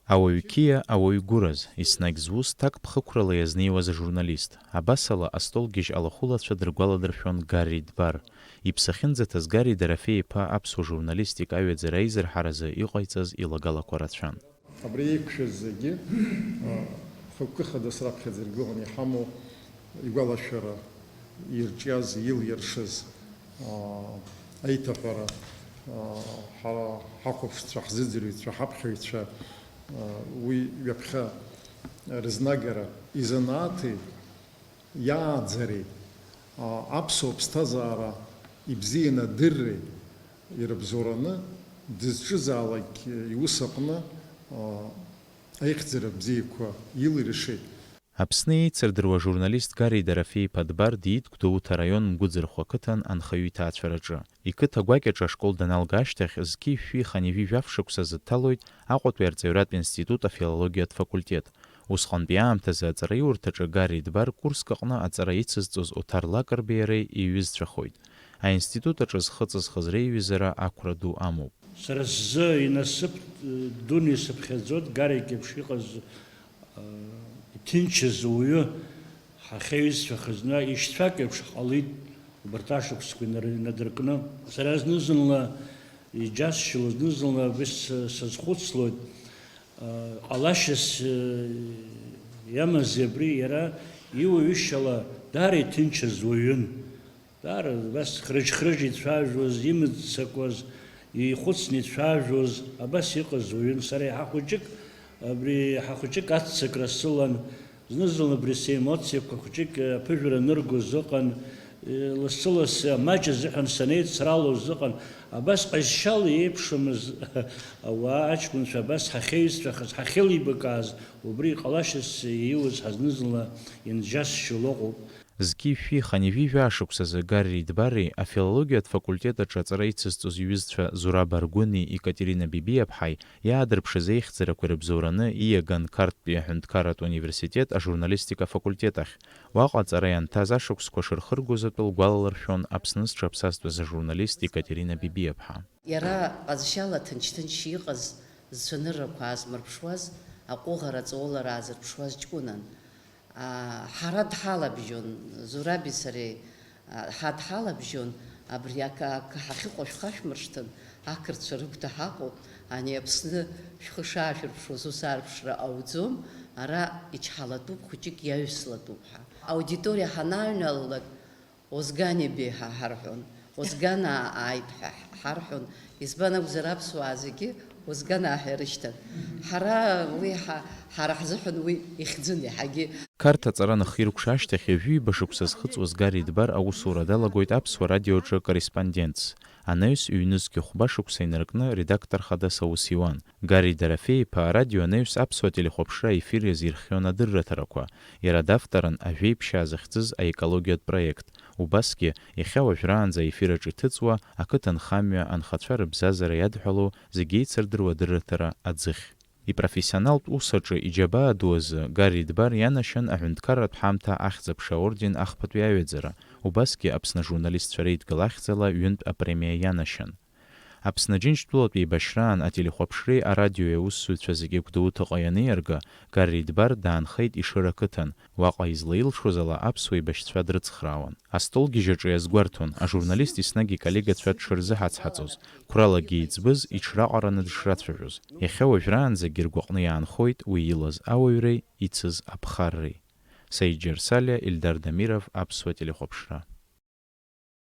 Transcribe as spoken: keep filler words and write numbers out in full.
Ауаҩ қьиа, ауаҩ гәыраз, еснагь зус ҭакԥхықәрала иазнеиуаз ажурналист, абасала астолгьежь алахәылацәа дрыгәаладыршәон Гарри Дбар. Иԥсы ахьынӡаҭаз Гарри Дорофеи-иԥа аԥсуа журналистика аҩаӡара аизырҳаразы иҟаиҵаз илагалақәа рацәан. Абри еиқәшәаз зегьы, а, хықәкы хадас раԥхьаӡа иргыланы иҳамоу игәалашәара ирҿиаз, илиршаз, аа, аиҭаҳәара, аа, ҳара ҳахәаԥшцәа, ҳзыӡырҩцәа, ҳаԥхьаҩцәа, аа, уи ҩаԥхьа рызнагара изанааҭи иааӡареи, аа, аԥсуа ԥсҭазаара ибзианы адырреи ирыбзоураны дызҿызаалак иус аҟны, аа, аихьӡара бзиақәа илиршеит. Аԥсны еицырдыруа ажурналист Гарри Дорофеи-иԥа Дбар диит Гәдоуҭа араион Мгәыӡырхә ақыҭан анхаҩы иҭаацәараҿы. Иқыҭа гәакьаҿы ашкол даналга ашьҭахь, зқьи жәшәи хынҩажәи жәаф шықәса зыҭҭалоит Аҟәатәи арҵаҩратә институт афилологиатә факультет. Усҟантәи аамҭазы аҵараиурҭаҿы Гарри Дбар курск аҟны аҵара ицызҵоз Оҭар Лакрбеи иареи иҩызцәахоит. Аинститут аҿы зхы ҵызхыз реиҩызара ақәра ду амоуп. Сара сзы инасыԥ дуны исыԥхьаӡоит Гарик еиԥш иҟаз, а, иҭынчыз уаҩы ҳахьеиҩызцәахаз, зны ишьцәак еиԥш ҳҟалеит убарҭ ашықәсқәа инар-, инадыркны. Сара зны-зынла иџьасшьало, зны-зынла абри с-, сазхәыцлоит, а, ҟалашьас, а, иамази абри, иара иуаҩышьала даара иҭынчыз уаҩын. Даара убас хрыжь-хрыжь ицәажәоз, имыццакуаз, ихәыцны ицәажәоз, абас иҟаз уаҩын. Сара еиҳа хәыҷык, абри еиҳа хәыҷык аццакра сылан, зны-зынла абри семоциақәа хәыҷык аԥыжәара ныргоз ыҟан, лассы-лассы амаҷ азыҳәан санеицралоз ыҟан. Абас ҟазшьала иеиԥшымыз ауаа, аҷкәынцәа абас ҳахьеиҩызцәахаз, ҳахьеилибакааз, убри иҟалашьас ииуз ҳазны-зынла инџьасшьо ыҟоуп. Зқьи жәшәи хынҩажәи жәаа шықәсазы Гарри Дбари афилологиатә факультет аҿы аҵара ицызҵоз иҩызцәа Зураб Аргәыни Екатерина Бибиаԥҳаи иаадырԥшыз еихьӡарақәа ирыбзоураны ииаган Қарҭтәи аҳәынҭқарратә университет ажурналистика афакультет ахь. Уаҟа аҵара ианҭаз ашықәсқәа шырхыргоз атәы лгәалалыршәон Аԥсны зҽаԥсазтәыз ажурналист Екатерина Бибиаԥҳа. Иара ҟазшьала ҭынч-ҭынч иҟаз зцәаныррақәа аазмырԥшуаз, аҟәыӷара аҵаулара аазырԥшуаз ҷкәынан. Аа, ҳара дҳалабжьон, Зураби сареи, аа, ҳа дҳалабжьон, абри ак-, ак-, ҳахьыҟоу шәхашәмыршҭын, ақырҭцәа рыгәҭа ҳаҟоуп, ани Аԥсны шәхы шаашәырԥшуаз ус аарԥшра ауӡом, ара ичҳалатәуп, хәыҷык иаҩслатәуп ҳәа. Аудиториа ҳанааҩналалак, Озгани беи ҳа ҳарҳәон, Озганаа ааит ҳәа ҳарҳәон, избан акәзар аԥсуаа зегьы Озганаа ҳәа ирышьҭан. Ҳара уи ҳа-, ҳара ҳзыҳәан уи ихьӡын иаҳагьы. Қарҭ аҵара анахиркәша ашьҭахь ҩажәи ҩба шықәса зхыҵуаз Гарри Дбар аусура далагоит Аԥсуа радиоаҿы корреспондентс, анаҩс ҩнызқь хәба шықәса инаркны редактор хадас аус иуан. Гарри Дорофеи-иԥа арадио анаҩс аԥсуа телехәаԥшра аефир иазирхион адырраҭарақәа, иара давторын Ажәеиԥшьаа захьӡыз аекологиатә проект, убасгьы, иахьа уажәраанӡа аефир аҿы иҭыҵуа ақыҭанхамҩа анхацәа рыбзазара иадҳәалоу зегь еицырдыруа адырраҭара Аӡыхь. Ипрофессионалтә ус аҿы иџьабаа ду азы Гарри Дбар ианашьан аҳәынҭқарратә ҳамҭа Ахьӡ-аԥша аорден ахԥатәи аҩаӡара, убасгьы Аԥсны ажурналистцәа реидгыла ахьӡала ҩынтә апремиа ианашьан. Аԥсны Џьынџьтәылатә еибашьраан ателехәаԥшреи арадиои аусзуҩцәа зегьы Гәдоуҭаҟа ианеиарга, Гарри Дбар даанхеит Ешыра ақыҭан, уаҟа излаилшоз ала аԥсуа еибашьцәа дрыцхраауан. Астолгьежь аҿы иазгәарҭон, ажурналист еснагь иколлегацәа дшырзыҳацҳаҵоз, қәралагьы иӡбыз, иҽраҟараны дышрацәажәоз. Иахьа уажәраанӡагьы ргәаҟны иаанхоит уи илаз ауаҩреи ицыз аԥхарреи. Саид Џьарсалиа, Ельдар Дамиров, Аԥсуа телехәаԥшра.